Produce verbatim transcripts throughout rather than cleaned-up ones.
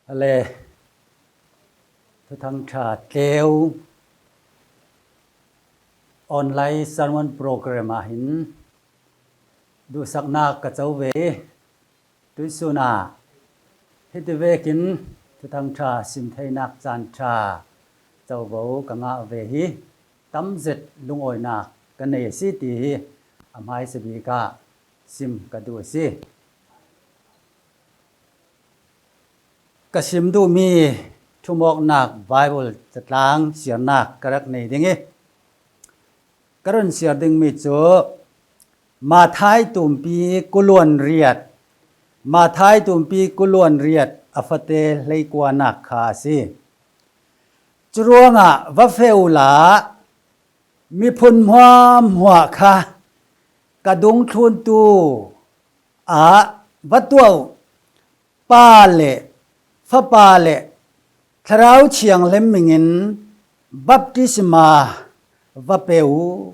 Ale, Thuthang Ṭha Tleu online sermon program ah hin duhsaknak ka co ve. Tuisun ah hiti vekin Thuthang Ṭha sim theinak caan ṭha covo ka ngah ve hi, tamzet lungawinak ka nei a si ti hi a hmaisa bik ah sim ka duh a si. Ka sim duhmi thumawknak Bible catlang siarnak ka rak nei ding i, ka run siar dingmi cu Matthai tumpi kuluan riat, Matthai tumpi kuluan riat a fate hleikuanak kha a si. Curuangah va feh uhla, miphun hmuahhmuah kha ka dungthluntu ah va tuah uh. Pa le Fapa le Thlarau Thianghlim mingin baptisma va pe uh.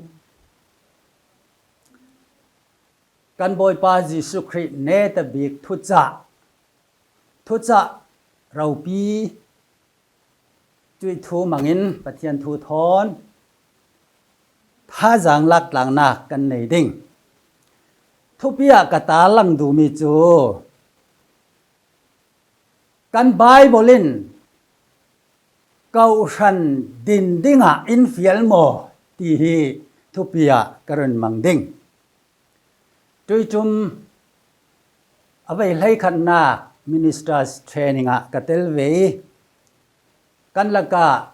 Kan Bawipa Jesuh Khrih netabik thucah, thucah ropi, cuih thu mangin Pathian thu thawn thazaang laktlangnak kan nei ding. Thupi ah ka tarlang duhmi cu kan Bible in kohhran din dingah in fial maw ti hi thupi ah ka run mang ding. Tuiṭum a vei hleikhatnak Ministers Training ah ka tel ve i, kan lakah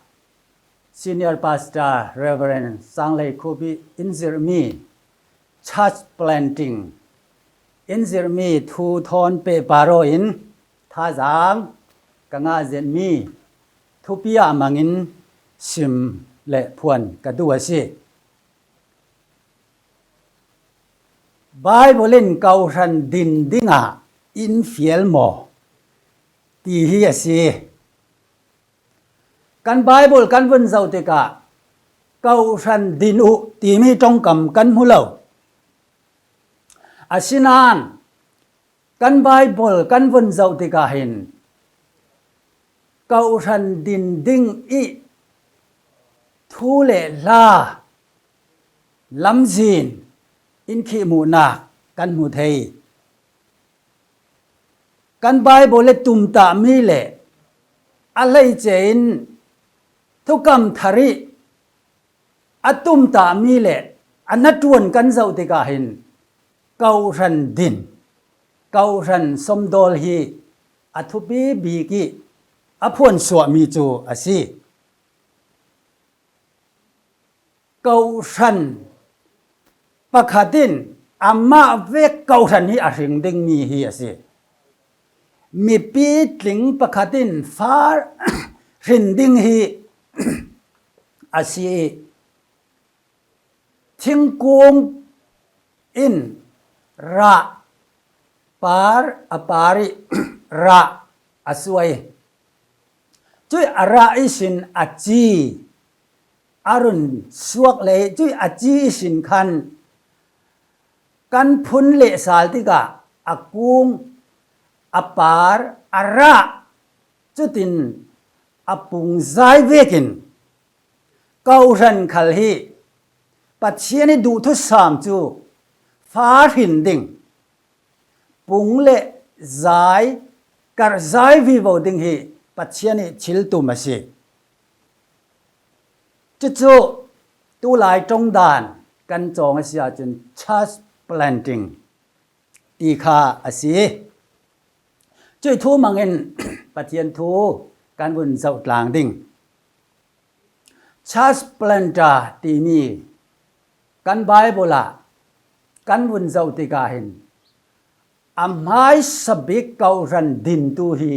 Senior Pastor Reverend Sang Lei Khup i in zirhmi church planting in zirhmi thu thawn pehpar aw in thazaang ka ngah zetmi thupi ah mangin sim le phuan ka duh a si. Bible in kohhran din dingah in fial maw ti hi a si. Kan Bible kan vun zoh tikah kohhran din uh timi ṭongkam kan hmu lo. Asinain kan Bible kan vun zoh tikah hin kohhran din ding i thu le hla lamzin in khihmuhnak kan hmu thei. Kan Bible le tumtahmi le a hleice in thukam thar i a tumtahmi le a hnaṭuan kan zoh tikah hin kohhran din, kohhran sawmdawl hi a thupi bik i a phuansuahmi cu a si. Kohhran pakhat in amah vek kohhran hi a hring dingmi hi a si. Mipi tling pakhat in fa hrin ding hi a si i, thingkung in rah par, a par i rah a suai. Cuih a rah ihsin a ci a run suak le cuih a ci ihsin khan kan phun lehsal tikah a kung, a par, a rah, cutin a pung zai vekin kohhran khal hi Pathian i duhthusam cu fa hrin ding, pung le zai, karh zai vivo ding hi Pathian i thiltum a si. Cucu tulai ṭongdan kan cawng a si ahcun church planting ti kha a si. Cuih thu mangin Pathian thu kan vun zoh tlang ding. Church planter timi kan Bible ah kan vun zoh tikah hin a hmaisa bik kohhran dintu hi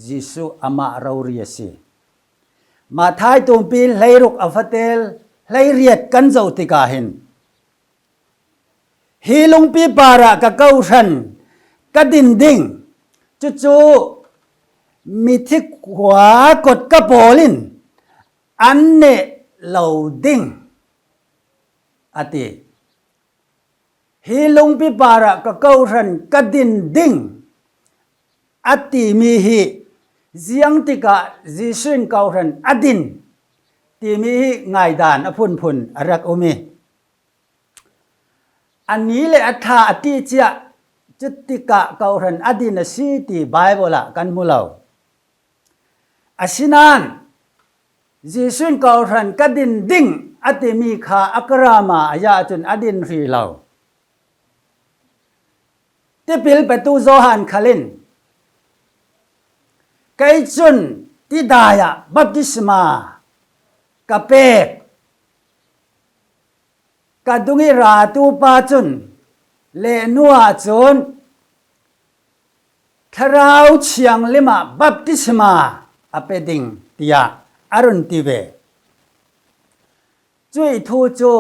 Jesuh amah rori a si. Matthai tumpi hleiruk a fate hleiriat kan zoh tikah hin, hi lungpi parah ka kohhran ka din ding, cucu mithi khua kotka pawl in an neh lo ding, a ti. Hi lungpi parah ka kohhran ka din ding a timi hi Ziang tikah Jesuh in kawhran a din timi hi ngaidan a phunphun a rak um hi. A ni le a thla a tihciah cutikah kawhran a din a si ti Bible ah kan hmu lo. Asinain Jesuh in kawhran ka din ding a timi kha a karama a ya cun a din hrih lo. Tipil petu Johan khal in, kei cun tidai ah baptisma ka pek, ka dung ih ratu pa cun lehnu ahcun Thlarau Thianghlim ah baptisma a pe ding, tiah a run ti ve. Cuih thu cu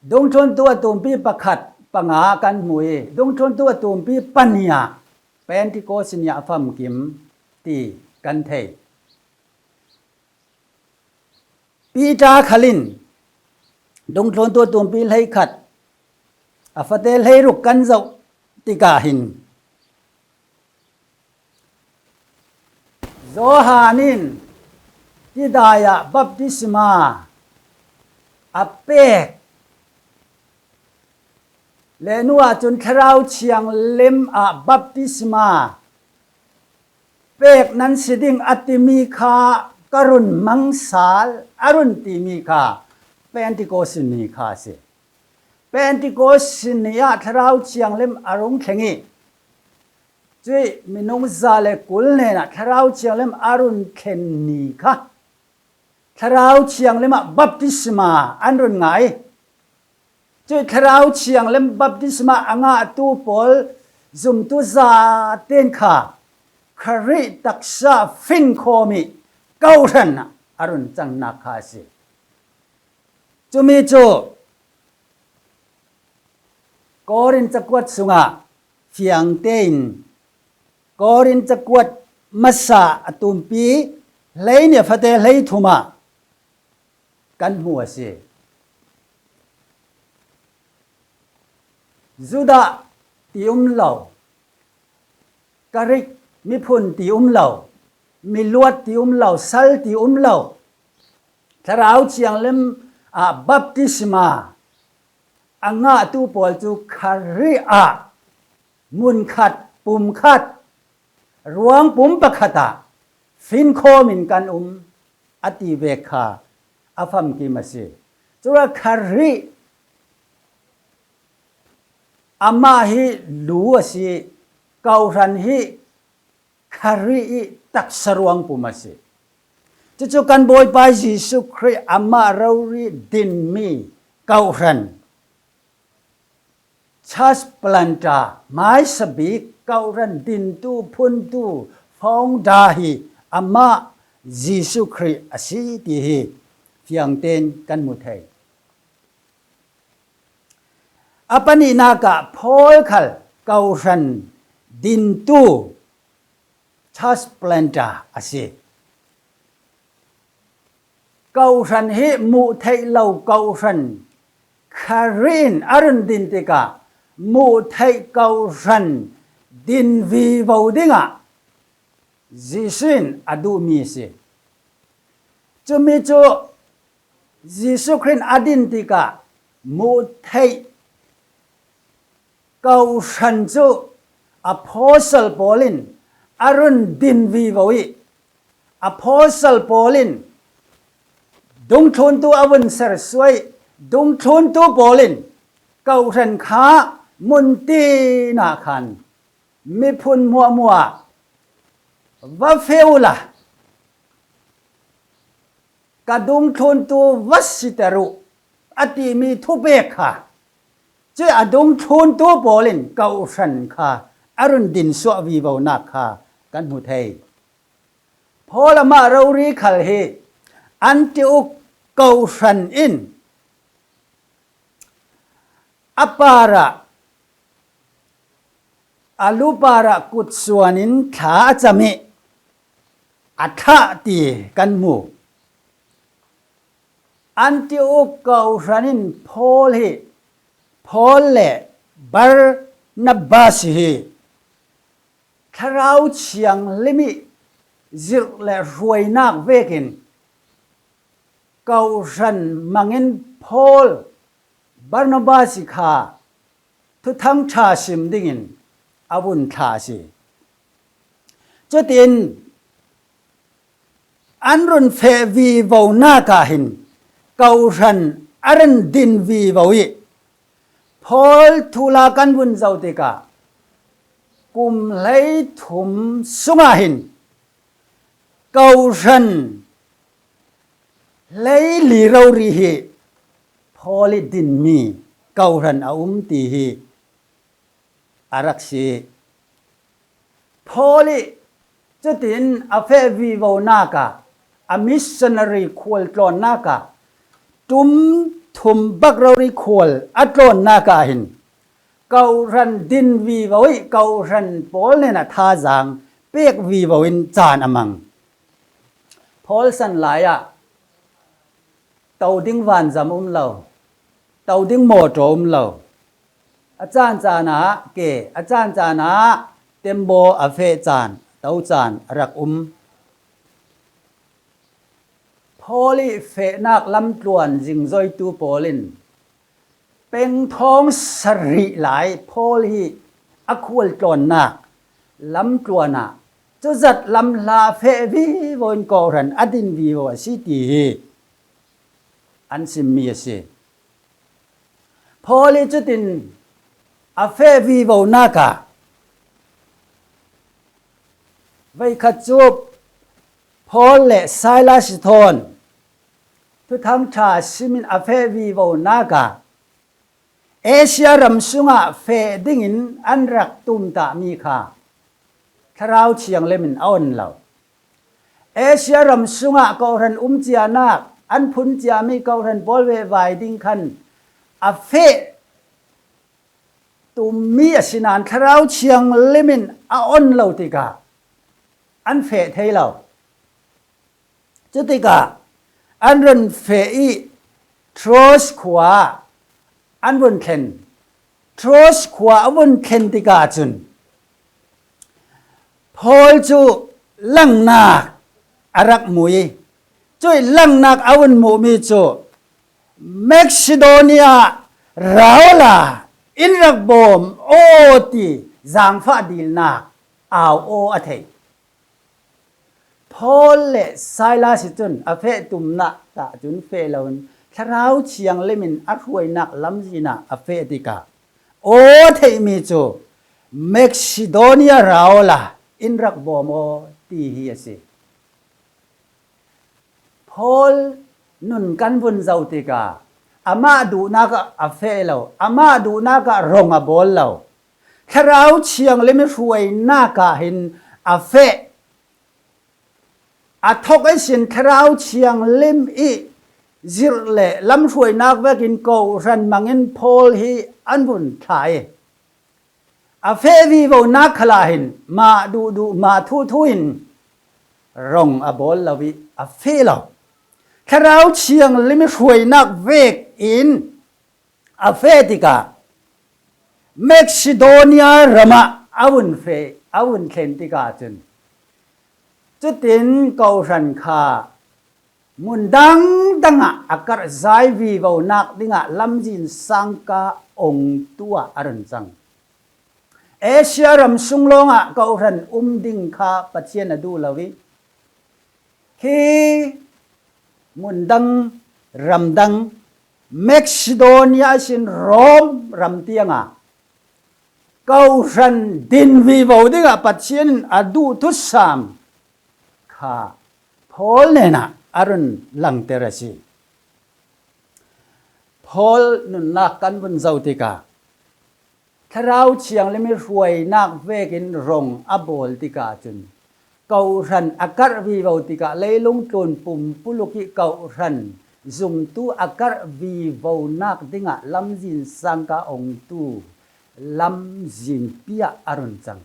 Dungthluntu a tumpi pakhat panga kan hmu ih, Dungthluntu a tumpi pahnih ah Pentecost ni ah a famkim ti kan thei. Peter khal in Dungthluntu a tumpi hleikhat a fate hleiruk kan zoh tikah hin, Johan in tidai ah baptisma a pek, lehnu ahcun Thlarau Thianghlim ah baptisma pek nan si ding a timi kha ka run mang sal, a run timi kha Pentecost ni kha a si. Pentecost ni ah Thlarau Thianghlim a rung thleng ih, cuih minung za le kul hnenah Thlarau Thianghlim a run thlen ni kha Thlarau Thianghlim ah baptisma an run ngah ih, cuih Thlarau Thianghlim baptisma a ngahtu pawl zumtu zaten kha Khrih taksa finkhawm ih kawhran ah a run cangnak kha a si. Cumi cu Korin cakuat sungah fiang tein Korin cakuat masa a tumpi hleihnih a fate hleithum ah kan hmu a si. Judah ti um lo, Grik miphun ti um lo, miluat ti um lo, sal ti um lo, Thlarau Thianghlim ah baptisma a ngahtu pawl cu Khrih ah munkhat, pumkhat, ruangpum pakhat ah finkhawm in kan um a ti ve kha a famkim a si. Curuangah Khrih amah hi lu a si, kawhran hi Khrih ih taksa ruangpum a si. Cucu kan Bawipa Jesuh Khrih amah rori dinmi kawhran, church planter, hmaisabik kawhran dintu, phuntu, founder hi amah Jesuh Khrih a si ti hi fiang tein kan hmu thei. A pahnihnak ah Paul khal kawhran dintu, church planter a si. Kawhran hi muh theih lo kawhran Khrih in a run din tikah muh theih kawhran din vivo dingah Jesuh in a duhmi a si. Cumi cu Jesuh Khrih in a din tikah muh theih kawhran cu apostle pawl in a run din vivo ih, apostle pawl in dungthluntu a vun sersuai ih, dungthluntu pawl in kawhran kha mun tin ah khan miphun hmuahhmuah va feh uhla, ka dungthluntu va siter uh a timi thupek kha, cuih a dungthluntu pawl in kawhran kha a run dinsuah vivonak kha kan hmu thei. Paul amah rori khal hi Antiok kawhran in a parah, a lu parah kutsuan in thla a cam ih a thlah ti kan hmu. Antiok kawhran in Paul hi, Paul le Barnabas hi Thlarau Thianghlim ih zirh le hruainak vekin kohhran mangin Paul, Barnabas kha thuthang ṭha sim dingin a vun thlah a si. Cutin an run feh vivo nak ah hin kohhran a run din vivo ih Paul thu la kan vun zoh tikah kum hleithum sungah hin kohhran hleili rori hi Paul ih dinmi kohhran a um ti hi a rak si. Paul ih cutin a feh vivo nak ah, a missionary khual tlawnnak ah, tum thum bak rori khual a tlawnnak ah hin kohhran din vivo ih kohhran Paul hnenah thazaang pek vivo in caan a mang. Paul san lai ah to ding vanzam um lo, to ding mawtaw um lo. A caan caan ah ke, a caan caan ah tembaw a feh caan, to caan a rak um. Paul ih fehnak lamtluan zingzoitu pawl in pengthawng sarih lai Paul hi a khual tlawnnak lamtluan ah cuzat lamhla feh vivo in kohhran a din vivo a si ti hi an simmi a si. Paul ih cutin a feh vivo nak ah, veikhat cu Paul le Silas thawn thuthang ṭha simin a feh vivo nak ah, Asia ram sungah feh dingin an rak tumtahmi kha Thlarau Thianghlim in a on lo. Asia ram sungah kohhran um cianak, an phun ciami kohhran pawl vehvai ding khan a feh tummi a si nain Thlarau Thianghlim in a on lo tikah an feh thei lo. Cutikah an run feh ih Troas khua ah an vun thlen. Troas khua a vun thlen tikah cun Paul cu langnak a rak mu ih cuih langnak a vun muhmi cu Macedonia ra awla in rak bawm aw ti zaangfah dilnak au aw a theih. Paul le Silas cun a feh tumnak tah cun feh loin Thlarau Thianghlim in a hruainak lamzin ah a feh tikah aw theihmi cu Macedonia ra awla in rak bawm aw ti hi a si. Paul nun kan vun zoh tikah amah duhnak ah a feh lo, amah duhnak ah rong a bawl lo. Thlarau Thianghlim ih hruainak ah hin a feh. A thok ihsin Thlarau Thianghlim ih zirh le lamhruainak vekin kohhran mangin Paul hi an vun thlah ih a feh vivonak khalah hin mah duhduh mah thuhthu in rong a bawl lo ih a feh lo. Thlarau Thianghlim ih hruainak vekin a feh tikah Macedonia ramah a vun feh, a vun thlen tikah cun cutin kohhran kha mun dangdang ah a karhzai vivonak dingah lamzin sangka ongtu ah a run cang. Asia ram sung lawngah kohhran um ding kha Pathian a duh lo ih khi mundang ramdang Macedonia ihsin Rom ram tiangah kohhran din vivo dingah Pathian in a duh thusam kha Paul hnenah a run langter a si. Paul nunnak kan vun zoh tikah Thlarau Thianghlim ih hruainak vekin rong a bawl tikah cun kohhran a karh vivo tikah leilung tlun pumpuluk ih kohhran zumtu a karh vivonak dingah lamzin sangka ongtu lamzinpi ah a run cang.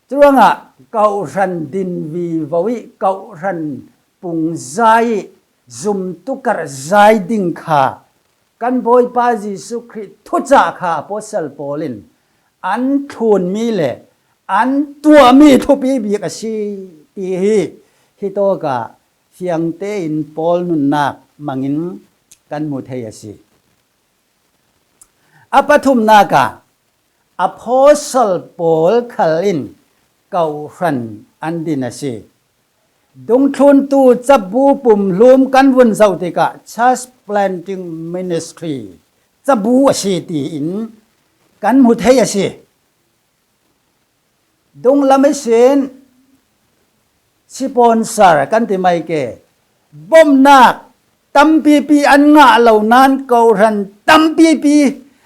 Curuangah kohhran din vivo ih kohhran pungzai ih zumtu karhzai ding kha kan Bawipa Jesuh Khrih thucah kha Apostle Paul in an thlunmi le an tuahmi thupi bik a si ti hi, hi tawkah fiangte in Paul nunnak mangin kan hmu thei a si. A pathumnak ah Apostle Paul khal in kawhhran an din a si. Dungthluntu cabu pumhlum kan vun zoh tikah church planting ministry cabu a si tiin kan hmu thei a si. Dunglam ihsin sponsor kan ti mai ke, bawmhnak tampipi an ngah lo nain kawhran tampipi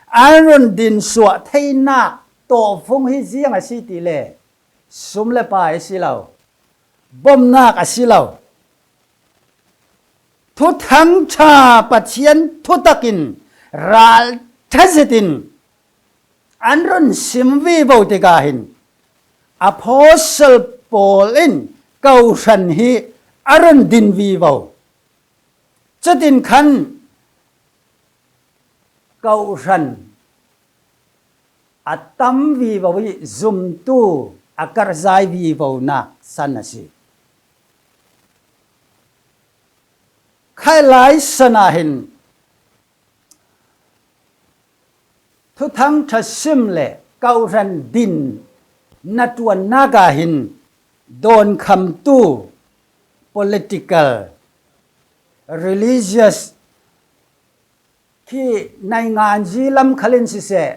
an run dinsuah theinak tawhfung hi ziang a si ti le sum le pai a si lo, bawmhnak a si lo. Thuthang ṭha Pathian thutakin ralṭha zetin an run sim vivo tikah hin Apostle Paul in kawhran hi a run din vivo. Cutin khan kawhran a tam vivo ih zumtu a karhzai vivonak san a si. Khai lai san ah hin Thuthang ṭha sim le kawhran din na ṭuannak ah hin dawnkhamtu political, religious khi nainganzi lam khal in siseh,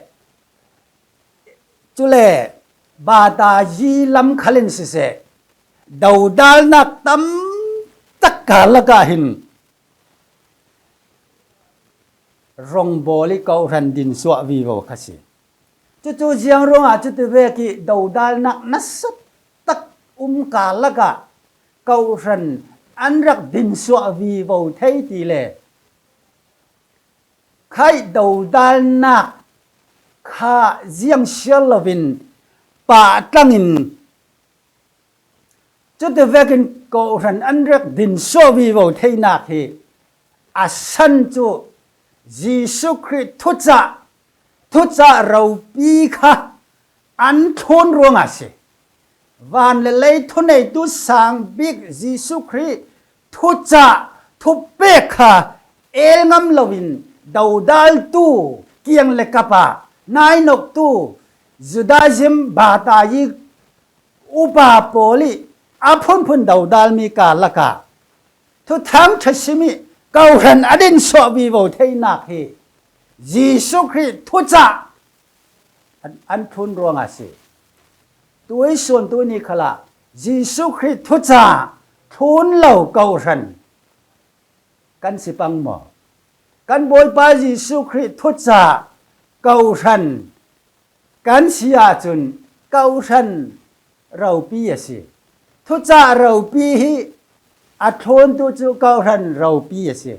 cule batazi lam khal in siseh, dodalnak tam tak kar lakah hin rongbawl ih kawhran dinsuah vivo kha si. Cucu ziang ruangah cuti vek ih dodalnak nasa tak um kar lakah kawhran an rak dinsuah vivo thei ti le khaih dodalnak kha ziang sial loin pahtlangin cuti vekin kawhran an rak dinsuah vivo theinak hi a san cu Jesuh Khrih thucah, thucah ropi kha an thlun ruangah a si. Van le lei thuneitu sang bik Jesuh Khrih thucah thupek kha el ngam loin dodaltu kiang le kap ah nainoktu Judaism batazi upa pawl ih a phunphun dodalmi kar lakah Thuthang ṭha sim ih kawhran a dinsuah vivo theinak hi Jesuh Khrih thucah an, an thlun ruangah a si. Tui sun tuni khalah Jesuh Khrih thucah thlun lo kawhran kan si pang maw? Kan Bawipa Jesuh Khrih thucah kawhran kan si ahcun kawhran ropi a si. Thucah ropi hi a thluntu cu kawhran ropi a si.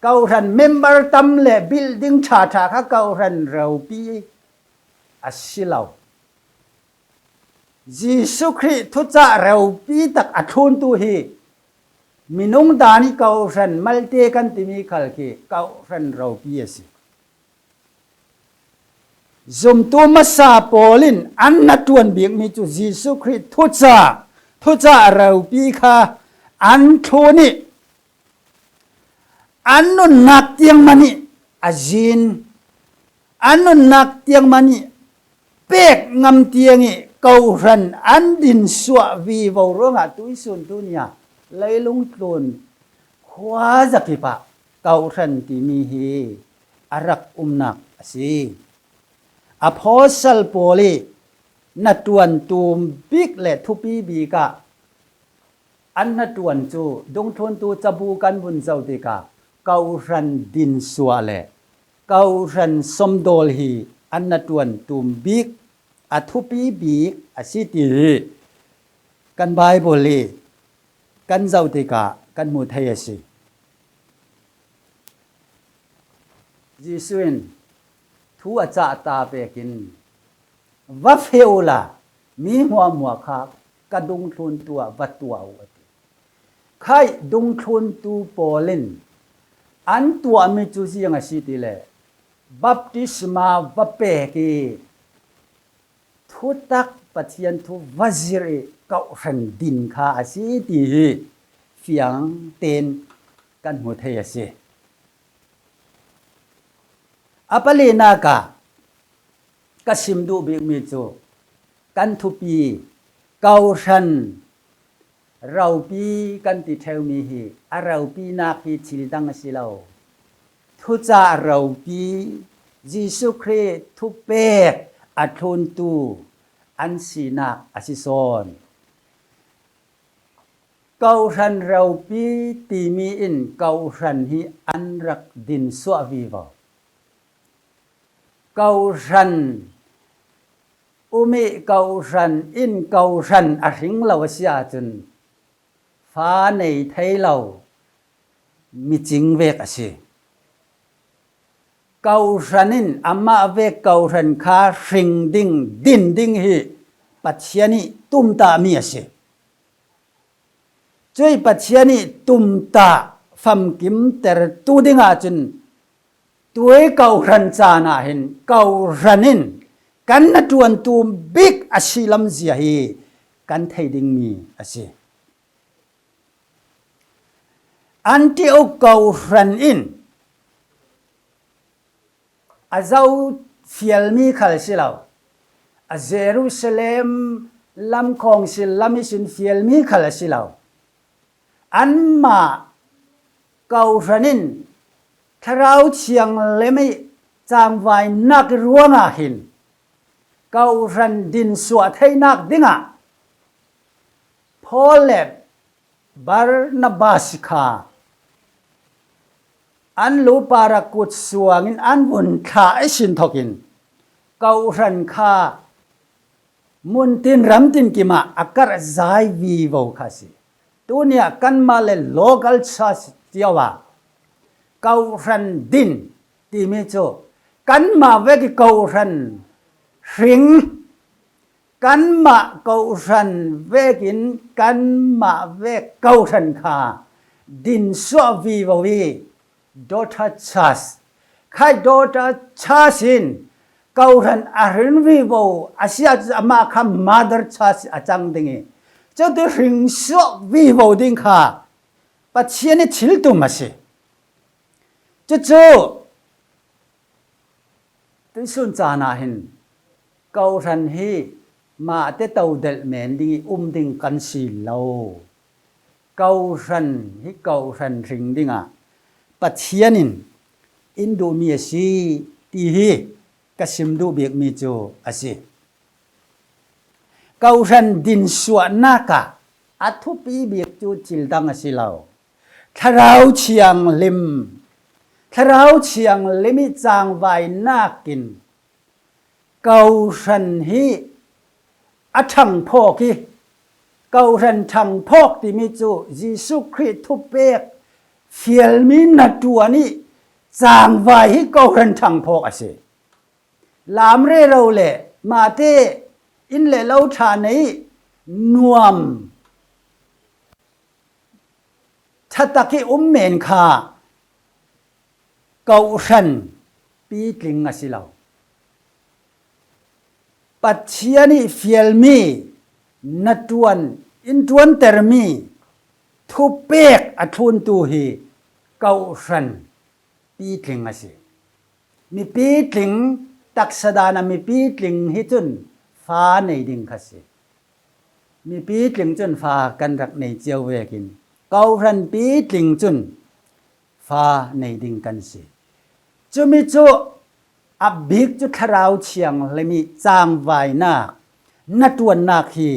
Kawhran member tam le building ṭhaṭha kha kawhran ropi a si lo. Jesuh Khrih thucah ropi tak a thluntu hi minung dan ih kawhran malte kan timi khal khi kawhran ropi a si. Zumtu masa pawl in an na ṭuan bikmi cu Jesuh Khrih thucah, thucah ropi kha an thlun ih an nunnak tiang man ih a zin, an nunnak tiang man ih pek ngam tiang ih kawhran an dinsuah vivo ruangah tuisun tuni ah leilung tlun khuazakip ah kawhran timi hi a rak umnak a si. Apostle Paul ih na ṭuan tum bik le thupi bik ah an na ṭuan cu dungthluntu cabu kan vun zoh tikah kawhran dinsuah le kawhran somdawl hi an na ṭuan tum bik a thupi bik a si ti hi kan Baibal ih kan zoh tikah kan hmu thei a si. Jesuh in thu a cahta vekin, "Va feh uhla, mi hmuahhmuah kha ka dungthluntu ah va tuah uh," a ti. Khaih dungthluntu pawl in an tuahmi cu ziang a si ti le baptisma va pek ih thutak Pathian thu va zir i kohhran din kha a si ti hi fiang ten kan hmu thei a si. A palinak ah ka sim duh bikmi cu kan thupi kohhran ropi kan ti ṭheumi hi a ropinak hi thil dang a si lo. Thucah ropi, Jesuh Khrih thupek a thluntu an sinak a si sawn. Kohhran ropi timi in kohhran hi an rak din suah vivo. Kohhran um i kohhran in kohhran a hring lo a si ahcun fa nei thei lo micing vek a si. Kohhran in amah vek kohhran kha hring ding, din ding hi Pathian ih tumtahmi a si. Cuih Pathian ih tumtah famkimtertu dingah cun tuai kohhran caan ah hin kohhran in kan na ṭuantu bik a si lamzia hi kan thei dingmi a si. Antiok kohhran in a zo fialmi khal si lo, a Jerusalem lam khawngsil lam ihsin fialmi khal a si lo. Anmah kohhran in Thlarau Thianghlim ih cangvainak ruangah hin kohhran dinsuah theinak dingah Paul le Barnabas kha an lu par ah kut suangin an vun thlah ihsin thokin kohhran kha muntin ramtin kimah a karhzai vivo kha a si. Tuniah kanmah le local church cio ah kohhran din timi cu kanmah vek ih kohhran hring, kanmah kohhran vekin kanmah vek kohhran kha dinsuah vivo ih daughter church, khai daughter church in kohhran a hring vivo a si ahcun amah kha mother church a cang ding ih cuti hringsuah vivo ding kha Pathian ih thiltum a si. Cucu tuihsun caan ah hin kohhran hi mahte todelh men ding ih um ding kan si lo. Kohhran hi kohhran hring dingah Pathian in in duhmi a si ti hi ka sim duh bikmi cu a si. Kohhran dinsuahnak ah a thupi bik cu thil dang a si lo. Thlarau Thianghlim, Thlarau Thianghlim ih cangvainak in kohhran hi a ṭhangphawk ih, kohhran ṭhangphawk timi cu Jesuh Khrih thupek fialmi hnaṭuan ih cangvai hi kohhran ṭhangphawk a si. Lam rero le mahte inn le lo ṭha nei ih nuam ṭhatak ih um men kha kohhran pitling a si lo. Pathian ih fialmi hnaṭuan in ṭuantermi thupek a thluntu hi kohhran pitling a si. Mipi tling, taksa dan a mipi tling hi cun fa nei ding kha si. Mipi tling cun fa kan rak nei cio vekin kohhran pitling cun fa nei ding kan si. Cumi cu a bik cu Thlarau Thianghlim ih cangvainak, hnaṭuannak hi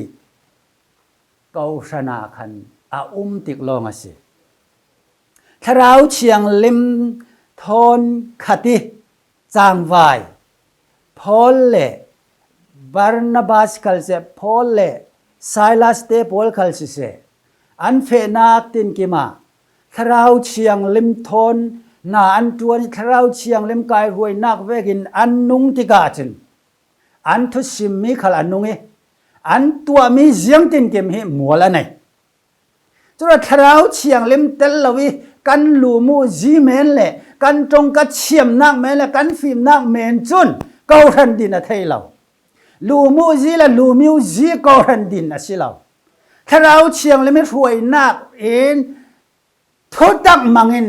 kohhran ah khan a um tik lawng a si. Thlarau Thianghlim thawn khat ih cangvai Paul le Barnabas khal siseh, Paul le Silas te pawl khal siseh, an fehnak tinkim ah Thlarau Thianghlim thawn hna an ṭuan ih Thlarau Thianghlim kaihruainak vekin an nung tikah cun an thusimmi khal a nung ih an tuahmi ziangtinkim hi mual a nei. Cule Thlarau Thianghlim tel lo ih kan lum uh zi men le kan ṭongka thiamnak men le kan fimnak men cun kohhran din a thei lo. Lu muh zi le lu miu zi kohran din a si lo. Thlarau Thianghlim i hruainak in thutak mangin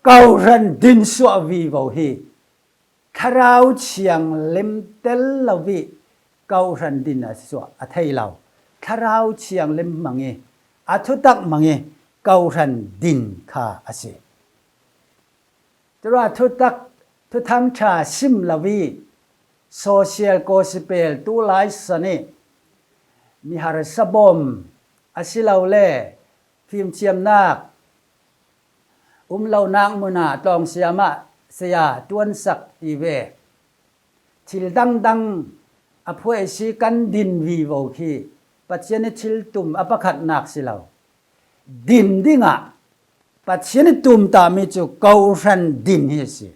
kohran din suah vivo hi. Thlarau Thianghlim tel lo i kohran din a suah a thei lo. Thlarau Thianghlim mang i, a thutak mang i kohran din kha a si. Tura thutak, thuthang ṭha sim lo i social gospel tulai san i mi harsa bawm a si lo le fimthiamnak um lonak mun ah tlawngsiam ah saya ṭuansak ti ve. Thil dangdang a phuaisi kan din vivo khi Pathian i thiltum a pakhatnak si lo. Din dingah Pathian i tumtahmi cu kohran din hi a si.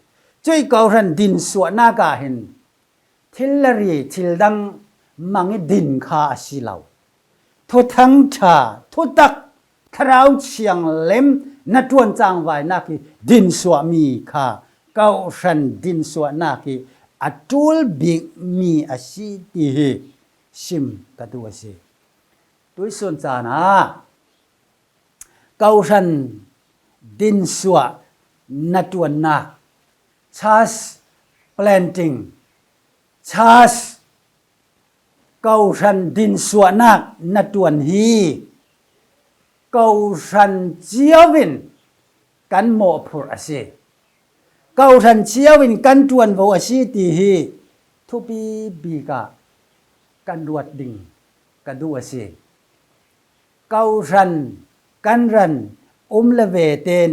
Cuih kohran din suahnak ah hin thil le ri, thil dang mang i din kha a si lo. Thuthang ṭha, thutak, Thlarau Thianghlim na ṭuan cangvainak i din suahmi kha kohran din suahnak i a ṭul bikmi a si ti hi sim ka duh a si. Tuisun caan ah kohran din suah na ṭuannak, church planting, church kohran din suahnak na ṭuan hi kohran cio in kan mawhphurh a si. Kohran cio in kan ṭuanvo a si ti hi thupi bik ah kan ruat ding ka duh a si. Kohran kan ran um le ve tein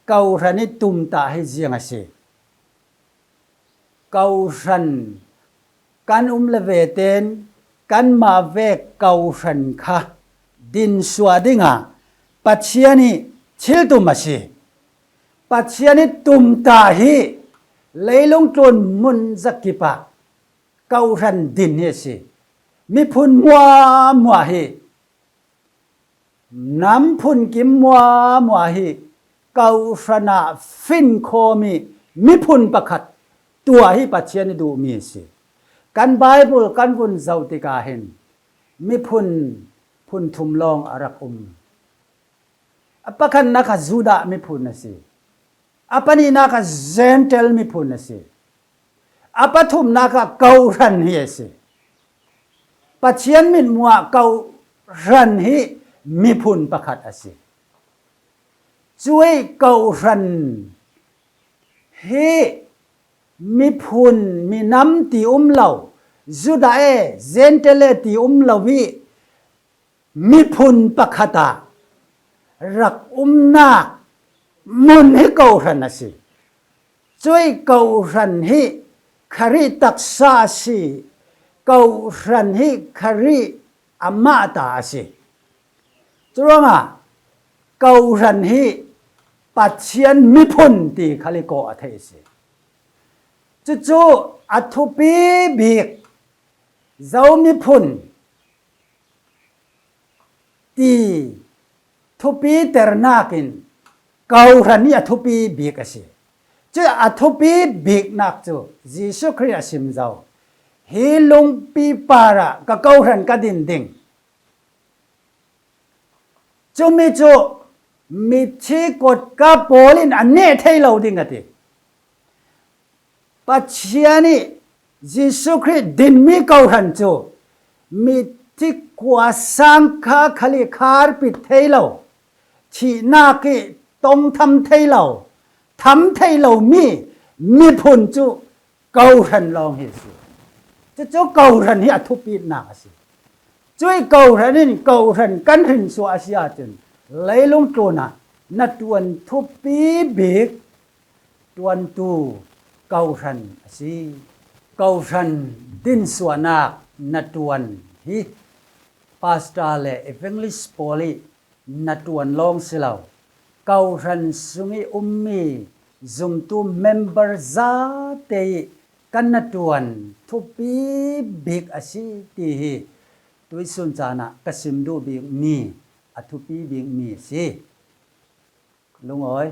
kohran i tumtah hi ziang a si. Kohran kan um le ve tein kanmah vek kohran kha din suah dingah Pathian i thiltum a si. Pathian i tumtah hi leilung tlun mun zakip ah kohran din hi a si. Miphun muahmuah hi, nam phun kim muahmuah hi kohran ah finkhawm i miphun pakhat tuah hi Pathian i duhmi a si. Kan Bible kan vun zoh tikah hin miphun phun thum lawng a rak um. A pakhatnak kha Judah miphun a si. A pahnihnak kha Gentile miphun a si. A pathumnak kha kohran hi a si. Pathian mitmuh ah kohran hi miphun pakhat a si. Cuih kohran hi miphun, minam ti um lo, Judah e, Gentile e ti um lo i miphun pakhat ah rak umnak mun hi kohran a si. Cuih kohran hi Khrih taksa a si. Kohran hi Khrih amah ta a si. Curuangah kohran hi Pathian miphun ti khal i kawh a theih a si. Cucu a thupi bik Zo miphun ti thupiternak in kohran hi a thupi bik a si. Cuih a thupi biknak cu Jesuh Khrih a sim zo. Hi lungpi parah ka kohran ka din ding. Cumi cu mithi kotka pawl in a neh thei lo ding a ti. Pathian ih Jesuh Khrih dinmi kohhran cu mithi khuasang kha khal ih kharpit thei lo, thihnak ih tong tham thei lo, tham thei lomi miphun cu kohhran lawng hi a si. Cucu kohhran hi a thupitnak a si. Cuih kohhran in kohhran kan hrinsuah a si ahcun leilung tlunah na ṭuan thupi bik ṭuantu kohhran a si. Kohhran dinsuahnak na ṭuan hi pastor le evangelist pawl ih na ṭuan lawng si lo. Kohhran sungih ummi zumtu member zate ih kan na ṭuan thupi bik a si ti hi tuihsun caan ah ka sim duh bikmi a thupi bikmi a si. Lungawi,